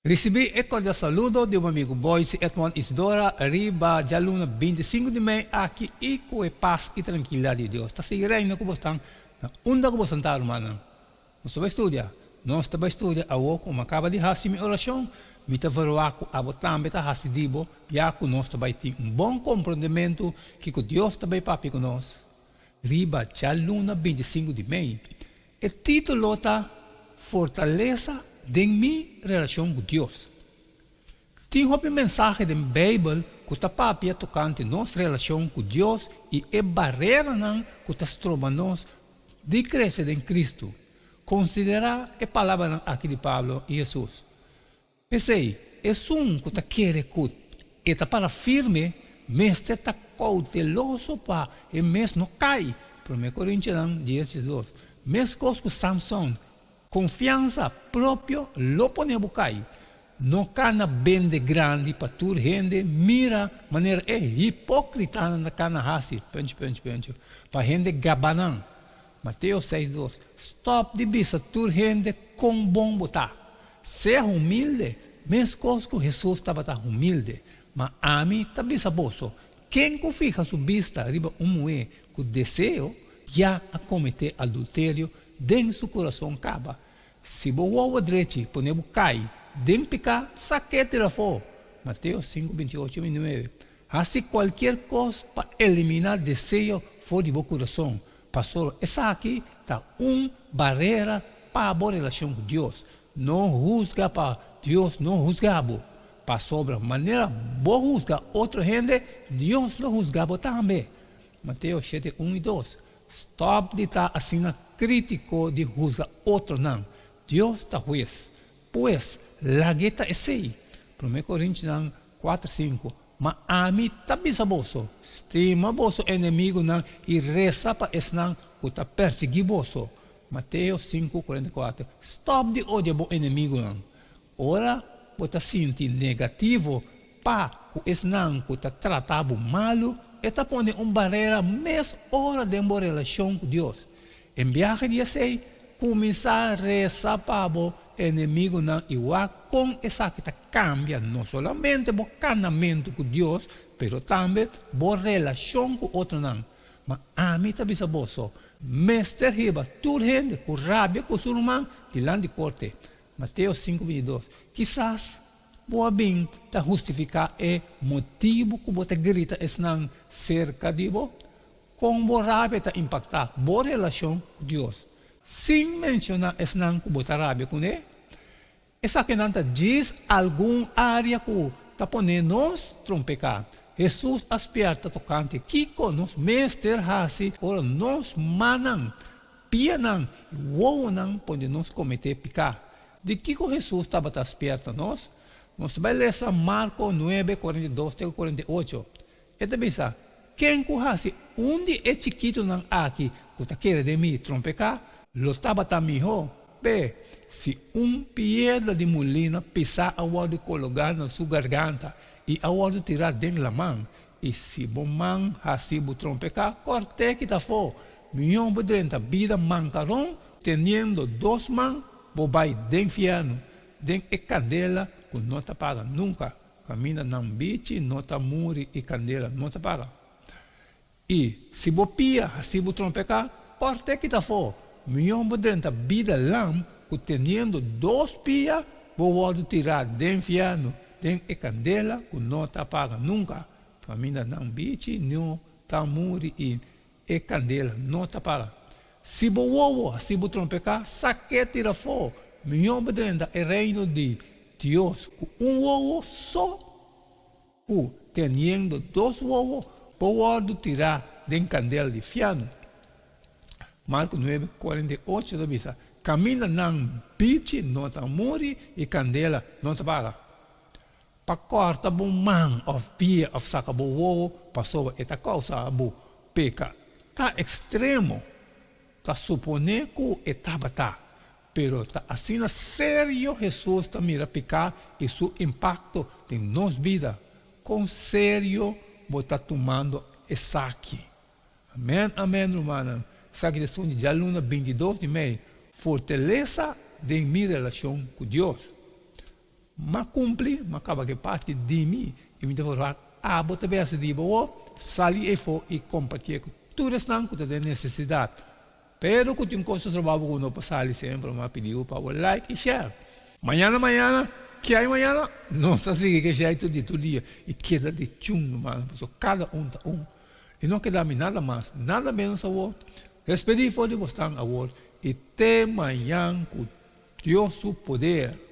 Risibí e kordial saludo di bo amigu Boyce Edmond Isidora riba djaluna 25 di mei aki i ku e pas i trankilidat di Dios ta sigui reina ku bosnan na unda ku bosnan ta, rumannan. Nos ta bai studia. Nos ta bai studia awor ku mi a kaba di hasi mi orashon. Mi ta verwagt ku abo tambe ta hasi di bo, ya ku nos ta bai tin un bon komprondementu kiko Dios ta bai papia ku nos riba djaluna 25 di mei. E título ta Fortalesa den mi relashon ku Dios. Tin hopi mensahe den Beibel ku ta papia tokante nos relashon ku Dios i e bareranan ku ta stroba nos di krese den Kristu. Konsiderá e palabranan aki di Pablo i Hesus. P'esei, esun ku ta kere ku e ta para firme mester ta kouteloso pa e mes no kai, Promé Korintionan dies 12. Meskos ku Samson, konfiansa propio lo pone bo kai. No kana bende grandi pa tur hende mira manera e hipókritanan ta kana hasi, punch punch punch, pa hende gaba nan. Mateo seis dos, Stòp di bisa tur hende kon bon bo ta. Sea humilde, meskos ku Hesus tabata humilde. Ma ami ta bisa boso, ken ku fiha su bista riba un muhé ku deseo, ya a kometé adulterio den su kurason kaba. Si bo wowo drechi pone bo kai den piká, sak'é tira afó. Mateo sinku 28, 29. Hasi kualkier kos pa eliminá deseo for di bo kurason, pasobra esaki ta un barera pa bo relashon ku Dios. No husga pa Dios no husga bo, pasobra manera bo husga otro hende, Dios lo husga bo tambe. Mateo shete un i dos. Stòp di ta asina krítiko di husga otronan. Dios ta hues. Pues, lag'é ta esei. Promé Korintinan kuater sinku, Ma ami ta bisa boso, stima boso enemigunan i resa pa esnan ku ta persiguí boso. Mateo sinku, 44, Stòp di odia bo enemigunan. Ora bo ta sinti negativo pa ku esnan ku ta trata bo malu, e ta pone un barera mes ora den bo relashon ku Dios. En biahe di esei, kuminsá resa pa bo enemigunan i wak kon esaki ta kambia no solamente bo kanamentu ku Dios, pero tambe bo relashon ku otronan. Ma ami ta bisa boso, mester hiba tur hende ku rabia ku su ruman dilanti korte. Mateo sinku 22. Kisas bo a bin ta hustifiká e motibu ku bo ta grita esnan serka di bo? Kon bo rabia ta impaktá bo relashon ku Dios, sin menshoná esnan ku bo ta rabia kuné? Esakinan ta djis algun área ku ta pone nos trompeká. Hesus a spièrta tokante kiko nos mester hasi ora nos mannan, pianan i wowonan pone nos kometé piká. Di kiko Hesus tabata spièrta nos? Nos ta bai lesa Marko nuebe, 42 te ku 48. E ta bisa, Ken ku hasi un di e chikitunan aki ku ta kere den mi trompeká, lo tabata mihó p'e si un piedra di mulina pisá a wòrdu kologá na su garganta i a wòrdu tirá den laman. I si bo man hasi bo trompeká, kòrt'é kita afó. Mihó bo drenta bida mankaron teniendo dos man, bo bai den fièrnu, den e kandela ku no ta paga nunka. Kaminda nan bichi no ta muri i kandela no ta paga. I si bo pia hasi bo trompeká, kòrt'é kita afó. Mihó bo drenta bida lam ku teniendo dos pia bo wòrdu tirá den fièrnu, den e kandela ku no ta paga nunka. Kaminda nan bichi no ta muri i e kandela no ta paga. Si bo wowo hasi bo trompeká, sak'é tira afó. Mihó bo drenta e reino di Dios ku un wowo so ku teniendo dos wowo bo wòrdu tirá den kandela di fièrnu. Marko nuebe, 48 ta bisa, Kaminda nan bichi no ta muri i kandela no ta paga. Pa kòrta bo man òf pia òf saka bo wowo pasobra e ta kousa bo peka ta ekstremo. Ta suponé ku e tabata, pero ta asina serio Hesus ta mira piká i su impakto den nos bida. Kon serio bo ta tumando esaki? Amèn, amèn, rumannan. Esaki ta esun di djaluna 22 di mei, Fortalesa den mi relashon ku Dios. M'a kumpli, m'a kaba ku e parti di mi, i mi ta forwagt abo ta bes di bo sali efo i kompartié ku tur esnan ku ta den nesesidat. Pero ku tin kos ta stroba bo ku no por sali semper, m'a pidi bo pa bo like i share. Mañana mañana, ke hay mañana? Nos ta sigui ku e jeitu di tur dia i keda di chungu man, pasobra kada un ta un. I no keda mi nada mas, nada menos awor. Despedí for di bosnan awor i te mañan ku Dios su poder.